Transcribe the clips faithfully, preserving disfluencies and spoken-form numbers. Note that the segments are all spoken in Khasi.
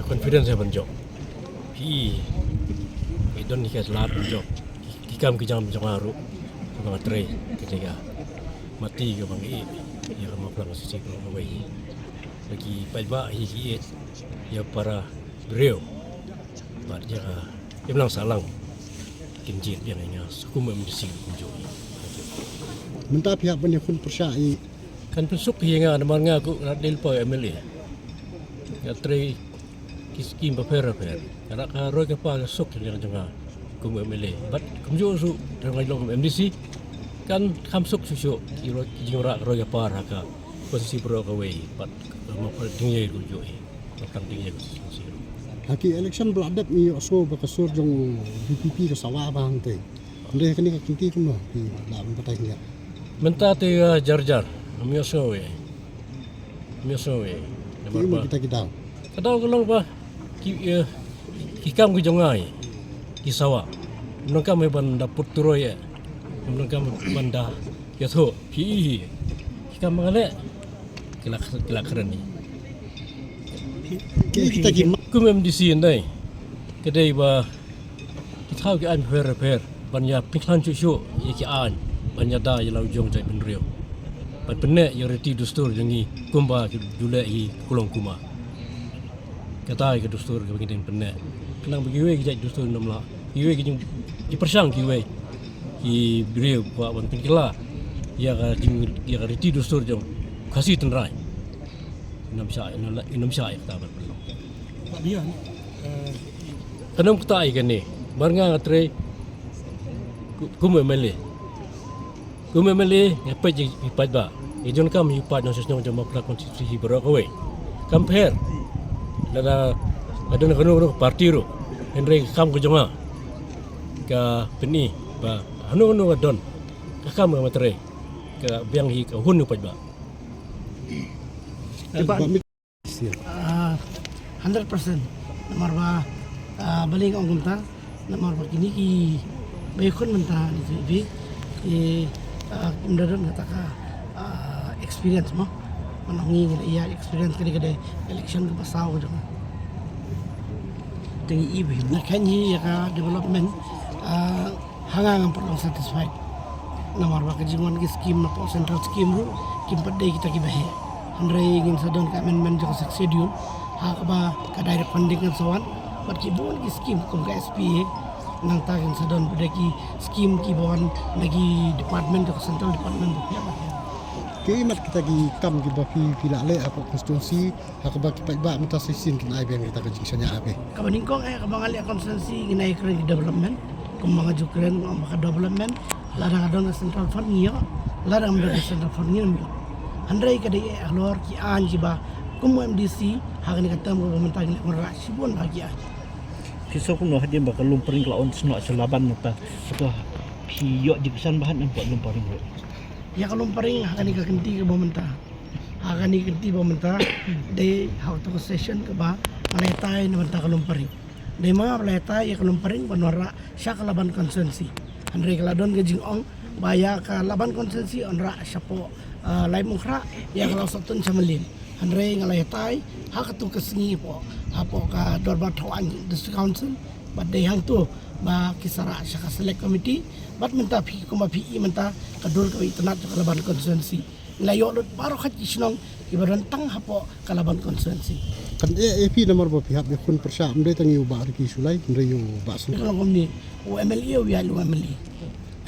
Confidence ïa ban jop. Phi i don hi ka lad ban jop. Ki kam ki jam jong nga ruh. Ba nga trei ka jaka mati ka ba nga i ïa ka maplang sisi ka wei. Ba ki paidbah hi ki i ïa para briew. Bad ïa ka imlang sahlang kin jied biang ïa nga skum em disi kumjuh. Mynta phi hap ban ïakhun pyrshah i. Kan pynsuk hi nga namar nga ku rat dil pa M L A. Nga trei ki skim bapher bapher. Ka rak ka roi ka par ka suk ïa jong nga kum M L A. Bad kumjuh su dang ngai long kum M D C. Kan kham suk shu shu ki roi ki jingrah ka roi ka par ha ka konstituensi baroh kawei. Bad ma pa ding ïa kumjuh hi. Ka tang ding ïa kumjuh. Ha ki election ba la dep ngi ïohsngew ba ka sur jong V P P ka sawa ba hangtei. Hynrei kane ka kynti kumno phi lah ban batai ïa. Mynta te ïa jar jar. Ngam ïohsngew ïa. Ngam ïohsngew ïa. Namar ba kita ki daw. Ka daw ka long ba ki, eh, ki kam ki jong nga ïa. Ki sawa. Ym donkam ban da put turoi ïa. Ym donkam ban da ïathuh. Phi i hi. Ki kam ba nga leh. Ki la, ki la kren hi. Ki kita ki ma- Kum M D C ndai. Ka dei ba ki thaw ki aiñ pher pher ban ïa pynkhlaiñ shuh shuh ïa ki aiñ ban ïada ïa la u jong jaitbynriew. Ban pynneh ïa riti dustur jong ngi kumba ki ju leh hi kulong kuma. Kata ïa ka dustur kaba ngi dang pynneh. Khnang ba kiwei ki jait dustur ym lah. Kiwei ki jing ki pyrshang kiwei ki briew kwah ban pynkylla ïa ka jing ïa ka riti dustur jong Khasi tynrai. Ym shah, ym shah ïa kata ban pynlong. Ka nang kata ïa kane. Bar nga nga trei ku-, kum M L A. Kum M L A nga peit ïa ki paidbah. Ïa jon kam ïa ki paid nongshong shnong jong Mawplang constituency hi baroh kawei. Kam pher. Lada ka don kano kano ka party ruh. Hynrei ka kam ka jong nga ka pyni ba hano hano ka don ka kam ka ma trei ka biang hi ka hun u paidbah. Ah, hundred percent. Namar ba, ah, balei nga ong kumta, namar ba kine ki ba ïakhun mynta ni ki, ki, ah, kim da don kata ka, ah, experience mo. Mano ngi ngi la ïa experience kane ka dei election kaba saw ka jong. Te ngi i ba na kane ïa ka development, ah, ha nga ngam pat long satisfied. Namar ba ka jingwan ki skim na pdeng central skim ruh kim pat dei kita kiba heh. Hynrei ngin sa don ka amendment jong ka Sixth Schedule ha kaba ka direct funding kan sa wan bad ki bun ki skim kum ka S P A. Nangta ngin sa don pat ki skim kiba wan na ki department jong ka central department ba pher ba pher. Ki mat kita ki kam kiba phi phi la leh ha ka constituency. Ha kaba ki paidbah mynta sa shisien kin ai biang kita ka jingshaniah ha phi. Kaba nyngkong eh kaba nga leh constituency ngin ai kren ki development. Kumba nga ju kren nga ong ba ka development lada ka don ka central fund ngi ïoh, lada ngam don ka central fund ngim ïoh. Hynrei ka dei eh halor ki aiñ kiba kum u M D C ha kane ka term kaba mynta ngi leh wanrah shibun bha ki aiñ. Phi sngew kumno hadien ba ka Lumpring ka la wan snoh sha Laban mynta? Phi ïoh jingkyrshan bha ne em pat Lumpring ruh? Ïa ka Lumpring ha kane ka kynti kaba mynta. Ha kane ka kynti ba mynta dei ha kato ka session kaba nga la ïatai na bynta ka Lumpring. Dei ma ba la ïatai ïa ka Lumpring ban wanrah sha ka Laban constituency. Hynrei ka la don ka jingong ba ïa ka Laban constituency wanrah shapoh, ah, Laitumkhrah, ïa ka Lawsohtun sha Mylliem. Hynrei nga la ïatai ha kato ka sngi hapoh, hapoh ka dorbar thaw aiñ District Council. Bad dei hangto ba ki sa rah sha ka select committee. Bad mynta phi kumba phi i mynta ka dur kaba itynnad jong ka Laban constituency. Ngi la ïoh lut baroh khat ki shnong kiba don tang hapoh ka Laban constituency. Kan eh eh phi namar ba phi hap ïakhun pyrshah ym dei tang ïa u Bah Ricky Shullai hynrei ïa u Bah Sangkar. Ka long kumne, u M L A u ïaid u M L A.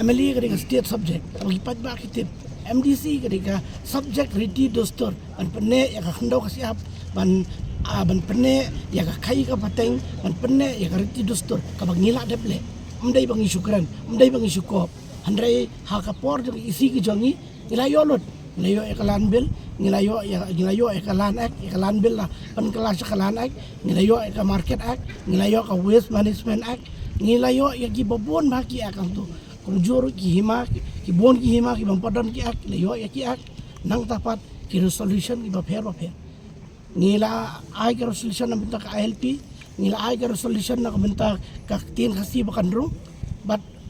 M L A ka dei ka state subject. Kaba ki paidbah ki tip, M D C ka dei ka subject riti dustur ban pynneh ïa ka khyndew ka shyiap, ban, ah, ban pynneh ïa ka khaïi ka pateng, ban pynneh ïa ka riti dustur kaba ngi la dep leh. Ym dei ba ngi shu kren, ym dei ba ngi shu kop. Hynrei ha ka por jong ka E C ki jong ngi, ngi la ïoh lut, ngi la ïoh ïa ka Land Bill, ngi la ïoh ïa, ngi la ïoh ïa ka Land Act, ïa ka Land Bill la pynkylla sha ka Land Act, ngi la ïoh ïa ka Market Act, ngi la ïoh ka Waste Management Act, ngi la ïoh ïa ki babun bha ki act hangto. Kumjuh ruh ki hima, ki, ki bun ki hima, ki bym pat don ki act, ngi la ïoh ïa ki act, nangta pat ki resolution kiba pher ba pher. Ngi la ai ka resolution na bynta ka I L P, ngi la ai ka resolution na ka bynta ka ktien Khasi ba kan rung, bad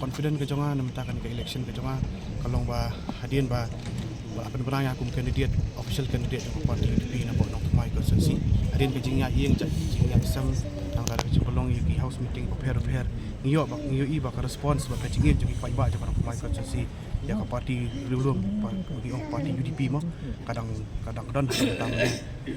confident ka jong nga na mynta kane ka election ka jong nga ka long ba hadien ba ba la pynbna ïa kum candidate, official candidate jong ka party U D P na Nongthymmai constituency. Hadien ka jingïaid ïing, jingïaid sem, nangta ka jingpynlong ïa ki house meeting bapher bapher, ngi ïoh ba, ngi ïohi ba ka response bad ka jingïeit jong ki paidbah jong ka Nongthymmai constituency ïa ka party riewlum, pa-, ngi ong party U D P mo, ka dang, ka dang don ha ka tam ne.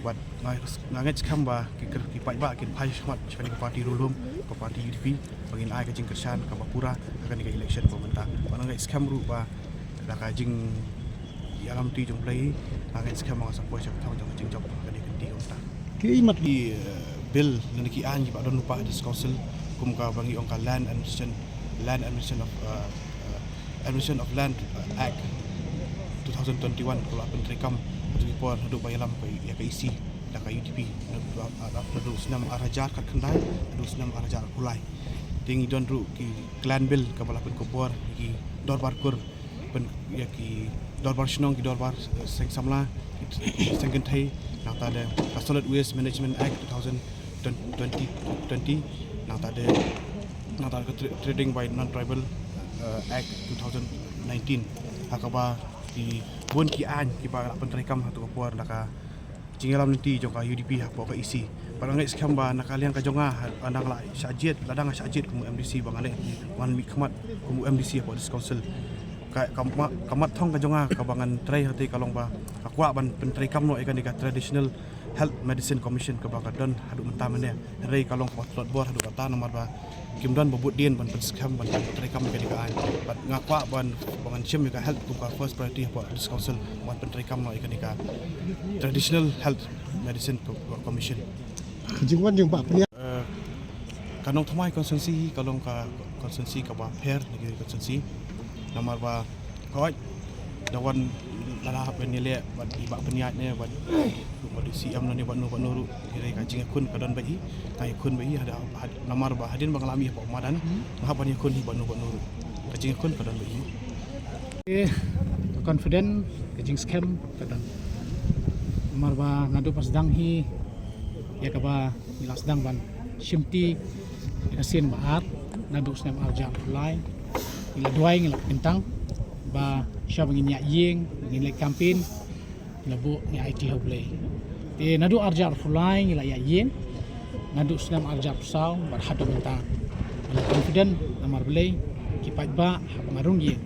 Bad nga, nga ngeit skhem ba ki kyrpang ki paidbah kin phai shakhmat sha kane ka party riewlum, ka party U D P, ba ngin ai ka jingkyrshan kaba pura ha kane ka election ba mynta. Bad nga ngeit skhem ruh ba da ka jingïalam ti jong U Blei, nga ngeit skhem ba nga sa poi sha ka thong jong ka jingjop ha kane ka kynti ka mynta. Ki mat ki, eh, bill ne ki aiñ kiba don lypa ha District Council, kum kaba ngi ong ka Land Administration, Land Administration of, eh, eh, Administration of Land, eh, Act two thousand twenty-one, kaba la pyntreikam ha katu ka por naduh ba ïalam ka, ïa ka E C da ka U D P, naduh, naduh snem ar hajar khatkhyndai haduh snem ar hajar arphew lai. Te ngi don ruh ki Clan Bill kaba la pynkupbor ïa ki dorbar kur, pyn-, ïa ki dorbar shnong, ki dorbar, eh, seng samla, seng kynthei, nangta da ka Solid Waste Management Act two thousand twenty, nangta da, nangta ka Tra-, Trading by Non-Tribal, eh, Act two thousand nineteen. Ha kaba ki bun ki aiñ kiba la pyntreikam ha katu ka por da ka jingïalam lynti jong ka U D P hapoh ka E C. Bad nga ngeit skhem ba na ka liang ka jong nga, ha, lada nga la shah jied, lada nga shah jied kum u M D C ba nga leh, wan mihkhmat kum u M D C hapoh District Council. Ka, ka ma-, ka mat thong ka jong nga kaba ngan trei hangtei ka long ba nga kwah ban pyntreikam noh ïa kane ka Traditional Health Medicine Commission kaba ka don haduh mynta mynne. Hynrei ka long kaba tlot bor haduh katta namar ba kim don ba bud dien ban pynskhem ban pyntreikam ïa kane ka aiñ. Bad nga kwah ban, ba ngan shim ïa ka health kum ka first priority hapoh District Council ban pyntreikam noh ïa kane ka Traditional Health Medicine Co-, Commission. Jingwan jong ba pynïaid. Eh, ka Nongthymmai constituency ka long ka constituency kaba pher na ki constituency. Namar ba Hooid, da wan lada hap ban ïaleh bad i Bah Pynïaid ne bad, bad i C M ne bad nu bad nu ruh, hynrei ka jingïakhun ka don bad i, ka ïakhun bad i, hada, had, namar ba hadien ba nga la mih hapoh madan, nga hap ban ïakhun hi bad nu bad nu ruh. Ka jingïakhun ka don bad i. Ka confident, ka jingskhem ka don. Namar ba naduh ba sdang hi ïa kaba ngi la sdang ban shimti ïa ka sien ba ar, naduh snem ar hajar arphew lai. Ngi la duwai, ngi la kyntang ba shwa ba ngin ïaid ïing, ngin leit campaign, ngi la buh, ngi aiti ha U Blei. Te naduh ar hajar arphew lai ngi la ïaid ïing, naduh snem ar hajar arphew saw bad haduh mynta. Ngi la confident namar balei, ki paidbah haba nga rung ïing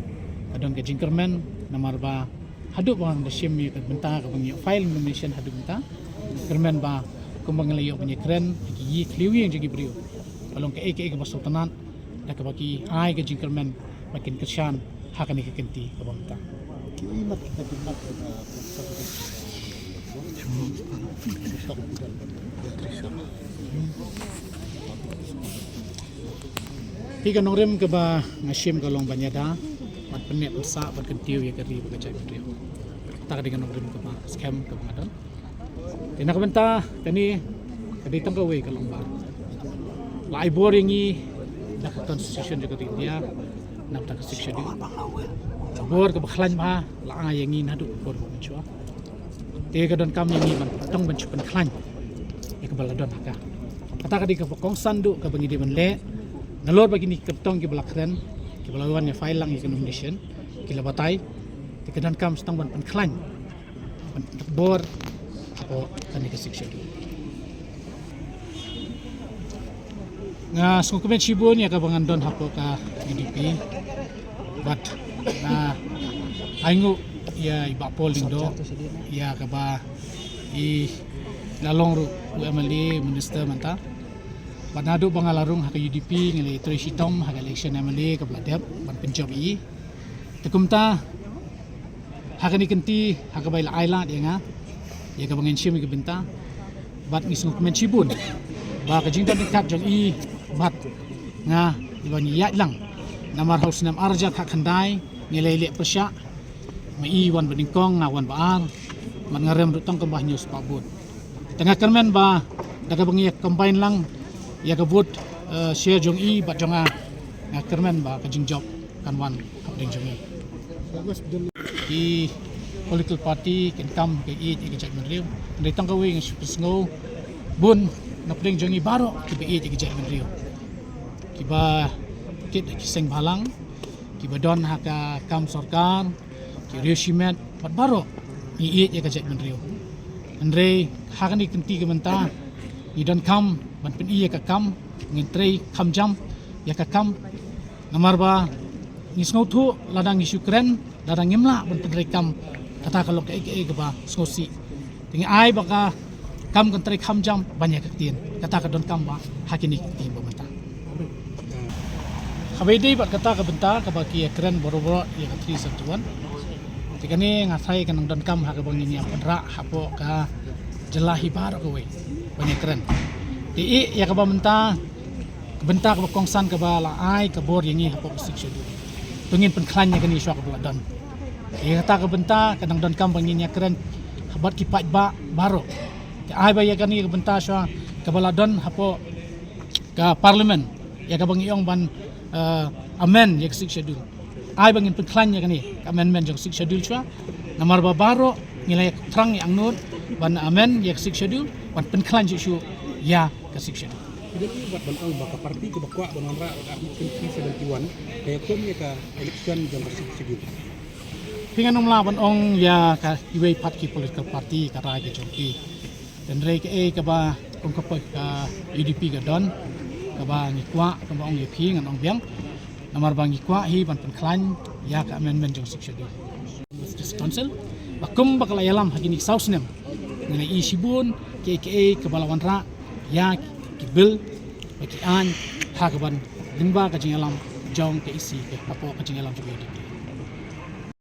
ka don ka jingkyrmen namar ba haduh ba nga da shim ïa ka bynta kaba ngi ïoh file nomination haduh mynta. Kyrmen ba kumba ngi la ïoh ban ïakren ha ki ïing ki briew, ka long kaei kaei kaba sngewtynnat da kaba ki ai ka jingkyrmen ba kin kyrshan ha kane ka kynti kaba mynta. Te ka nongrim kaba nga shim ka long ban ïada bad pynneh pynsah bad kyntiew ïa ka ri bad ka jaitbynriew. Kata ka dei ka nongrim kaba skhem kaba nga don. Te na ka bynta kane ka dei tang kawei ka long ba la ai bor ïa ngi da ka Constitution jong ka ri India, na ka bynta ka Sixth Schedule. Bor kaba khlaiñ bha la ai ïa ngi naduh ka por ba mynshuwa. Te ka donkam ïa ngi ban tang ban shu pynkhlaiñ ïa kaba la don ha ka. Kata ka dei kaba kongsan duh kaba ngi dei ban leh. Nalor ba kine ki kyrtong kiba la kren, kiba la wan ïa file lang ïa ka nomination, ki la batai. Te ka donkam sa tang ban pynkhlaiñ, ban bor hapoh kane ka Sixth Schedule. Nga sngewkmen shibun ïa kaba ngan don hapoh ka U D P. Bad nga ainguh ïa i Bah Paul Lyngdoh ïa kaba i Nga long ruh u M L A, minister mynta. Bad naduh ba nga la rung ha ka U D P, nga la trei shitom ha ka election M L A kaba la dep ban pynjop ïa i. Te kumta, ha kane ka kynti, ha kaba i la ai lad ïa nga, ïa kaba ngin shim ïa ka bynta, bad ngi sngewkmen shibun ba ka jingdon ryngkat jong i bad nga, i ba ngi ïaid lang. Namar ha u snem ar hajar khatkhyndai ngi la ïaleh pyrshah, ma i wan ba nyngkong, nga wan ba ar, bad nga rem ruh tang kumba hynñiew spah vote. Te nga kyrmen ba da kaba ngi ïa combine lang ïa ka vote, eh, share jong i bad jong nga, nga kyrmen ba ka jingjop kan wan hapdeng jong ngi. Ki political party kin kam ka ïeit ïa ka jaitbynriew. Hynrei tang kawei nga shu pynsngew, bun napdeng jong ngi baroh kiba ïeit ïa ka jaitbynriew, kiba kit ha ki seng bhalang, kiba don ha ka kam sorkar, ki riew shimet, bad baroh ngi ïeit ïa ka jaitbynriew. Hynrei ha kane ka kynti ka mynta, ngi donkam ban pyni ïa ka kam, ngin trei kham jam ïa ka kam. Namar ba ngi sngewthuh lada ngi shu kren, lada ngim lah ban pyntrei kam, kata ka long kaei kaei kaba sngewsih. Te ngi ai ba ka kam kan trei kham jam ban ïa ka ktien, kata ka donkam ba ha kine ki ktien ba mynta. Haba ïadei bad kata ka bynta kaba ki ïa kren baroh baroh ïa ka three seventy-one. Te kane nga tharai ka nang donkam ha kaba ngin ïa pynrah hapoh ka jylla hi baroh kawei ban ïa kren. Te ïa kaba mynta, ka bynta kaba kongsan kaba la ai ka bor ïa ngi hapoh ka Sixth Schedule. To ngin pynkhlaiñ ïa kane shuwa kaba la don. Ïa kata ka bynta ka dang donkam ba ngin ïa kren ha bad ki paidbah baroh. Te ai ba ïa kane ka bynta shuwa kaba la don hapoh ka Parliament ïa kaba ngi ong ban, eh, amend ïa ka Sixth Schedule. Ai ba ngin pynkhlaiñ ïa kane ka amendment jong Sixth Schedule shuwa. Namar ba baroh ngi la ïa thrang ïa angnud ban amend ïa ka Sixth Schedule, ban pynkhlaiñ shuh shuh ïa ka Sixth Schedule. Ki don wat ban ong ba ka party kaba kwah ban wanrah ka Article three seventy-one ka ïakhun ïa ka election jong ka Sixth Schedule. Phi, ngan ym lah ban ong ïa ka iwei pat ki political party ka rai ka jong ki. Hynrei kaei kaba kum ka, ka U D P ka don, kaba ngi kwah, kaba ong ïa phi ngan ong biang. Namar ba ngi kwah hi ban pynkhlaiñ ïa ka amendment jong Sixth Schedule. District Council, ba kum ba ka la ïalam ha kine ki saw snem, ngi la ïohi shibun kiei kiei kaba la wanrah ïa ki bill ba ki aiñ ha kaban lyngba ka jingïalam jong ka E C, hapoh ka jingïalam jong ka U D P.